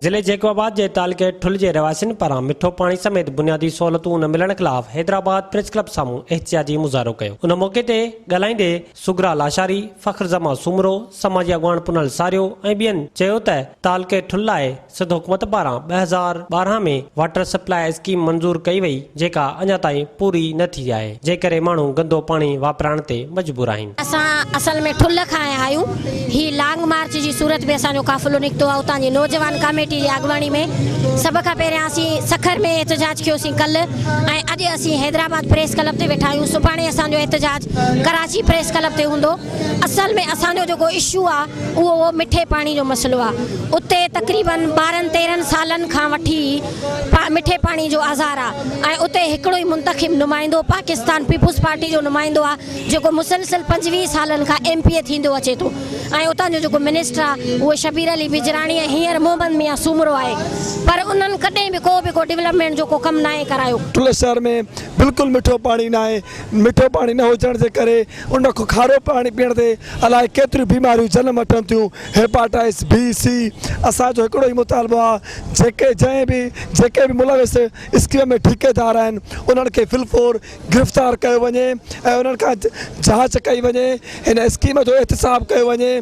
ضلعي جيڪب آباد جي تعلقي ٺل جي رهواسين پاران مٺو پاڻي سميت بنيادي سهولتون نه ملڻ خلاف حيدرآباد پريس ڪلب سامهون احتجاجي مظاهرو ڪيو. ان موقعي تي ڳالهائيندي صغريٰ لاشاري، فخر زمان سومرو، سماجي اڳواڻ پنهل ساريو ۽ ٻين چيو ته تعلقي ٺل لاء سنڌ حڪومت پاران 2012 ۾ واٽر سپلاء اسڪيم منظور ڪئي وئي جيڪا اڃا تائين پوري نه ٿي آهي جنهن ڪري ماڻهو گندو پاڻي واپرائڻ تي مجبور آهن. اسان اصل ۾ ٺلهه کان آيا آهيون. هي لانگ مارچ جي صورت ۾ اسان جو قافلو نڪتو آهي اتان جي نوجوان ڪاميٽي جي اڳواڻي ۾ سڀ کان پهريان اسين سکر ۾ احتجاج ڪيوسين ڪلهه ۽ اڄ اسين حيدرآباد پريس ڪلب تي ويٺا آهيون سڀاڻي اسان جو احتجاج ڪراچي پريس ڪلب تي هوندو. اصل ۾ اسان جو جيڪو اشو آ اهو اهو مٺي پاڻي جو مسئلو آ اتي تقريبن 12 13 سالن کان وٺي مٺي پاڻي جو آزار آ ۽ اتي هڪڙو ئي منتخب نمائندو پاڪستان پيپلز پارٽي جو نمائندو آ جيڪو مسلسل 25 سالن کان ايم پي اي ٿيندو اچي ٿو ۽ اتان جو جيڪو منسٽر آ اهو شبير علي بجراڻي ۽ هينئر محمد ميان سومرو آهي پر انهن ڪڏهن به ڪو به ڪو ڊولپمينٽ جو ڪو ڪم ناهي ڪرايو. ٺل شهر ۾ بلڪل مٺو پاڻي ناهي مٺو پاڻي نه هجڻ جي ڪري ان کان کارو پاڻي پيئڻ تي الائي ڪيتريون بيماريون جنم وٺن ٿيون، هيپاٽائس بي، سي، اسان جو هڪڙو ئي مطالبو آ جيڪي جنهن به جيڪي به ملوث اسڪيم ۾ ٺيڪيدار آهن انهن کي في الفور گرفتار ڪيو وڃي ۽ انهن کان جاچ ڪئي وڃي هن اسڪيم جو احتساب ڪيو وڃي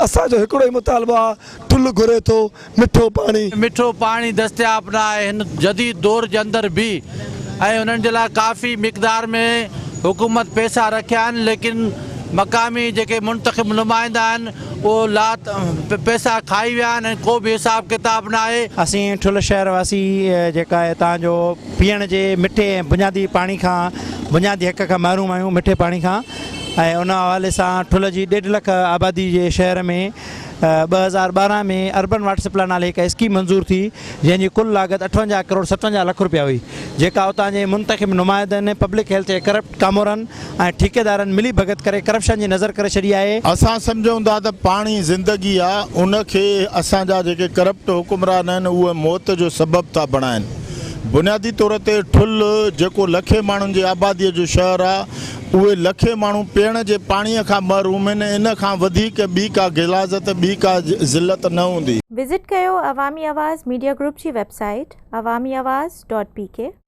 اسان جو هڪڙو ئي مطالبو آ ٺل گهري ٿو مٺو پاڻي. مٺو پاڻي دستياب نه آهي هن جديد دور جي اندر به ۽ انهن جي لاء ڪافي مقدار ۾ حڪومت پئسا رکيا آهن ليڪن مقامي جيڪي منتخب نمائندا آهن اهو لات پئسا کائي ويا آهن ۽ ڪو به حساب ڪتاب نه آهي. اسين ٺل شهر واسي جيڪا هتان جو پيئڻ جي مٺي ۽ بنيادي پاڻي کان بنيادي حق کان محروم آهيون مٺي پاڻي کان ۽ ان حوالي سان ٺل جي ڏيڍ لک آبادي جي شهر ۾ 2012 ۾ اربن واٽر سپلاء نالي هڪ اسڪيم منظور ٿي جنهن جي ڪل لاڳت 58 ڪروڙ 57 لک روپيا هئي جيڪا اتان جي منتخب نمائندن، پبلڪ هيلٿ جي ڪرپٽ ڪامورن ۽ ٺيڪيدارن ملي ڀڳت ڪري ڪرپشن جي نظر ڪري ڇڏي آهي. اسان سمجهون ٿا ته پاڻي زندگي آ ان کي اسان جا جيڪي ڪرپٽ حڪمران آهن اهي موت جو سبب ٿا بڻائن بنيادي طور تي ٺل جيڪو لکين ماڻهن جي آبادي جو شهر آ اهي لکين ماڻهو پيئڻ جي پاڻيء کان محروم آهن، ان کان وڌيڪ ٻي ڪا غلاظت، ٻي ڪا ذلت نه هوندي. وزٽ ڪيو عوامي آواز ميڊيا گروپ جي web site Awami Awaz dot P K.